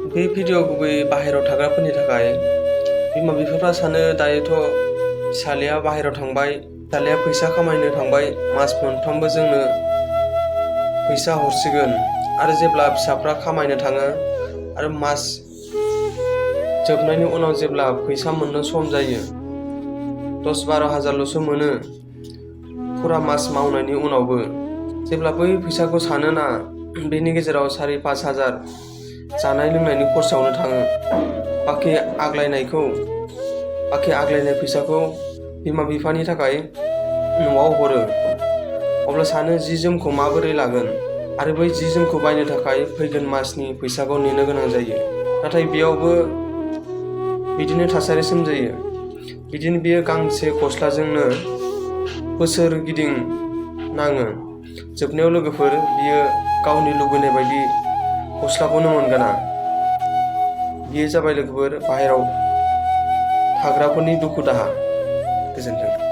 बे भिडिअ गुबै बाहेरायाव थाग्राफोरनि थाखाय बिमा बिफाफ्रा सानो दायोथ' फिसालाया बाहेरायाव थांबाय, फिसालाया फैसा खामायनो थांबाय, मास मोनफ्रोमबो जोंनो फैसा हरसिगोन। आरो जेब्ला फिसाफ्रा खामायनो थाङो आरो मास जोबनायनि उनाव जेब्ला फैसा मोननो सम जायो 10-12 हाजारल'सो मोनो फुरा मास मावनायनि उनावबो। जेब्ला बै फैसाखौ सानोना बेनि गेजेराव 4-5 हाजार जानाय लोंनायनि खरसायावनो थाङो, बाखि आग्लायनाय फैसाखौ बिमा बिफानि थाखाय न'आव हरो, अब्ला सानो जि जोमखौ माबोरै लागोन आरो बै जि जोमखौ बायनो थाखाय फैगोन मासनि फैसाखौ नेनो गोनां जायो। नाथाय बेयावबो बिदिनो थासारि सोमजियो। बिदिनो बियो गांसे गस्लाजोंनो बोसोर गिदिंनाङो। जोबनायाव लोगोफोर बियो गावनि लुबैनाय बायदि गस्लाखौनो मोनगोना। बियो जाबाय लोगोफोर बाहेरायाव थाग्राफोरनि दुखु दाहा। गोजोन्थों।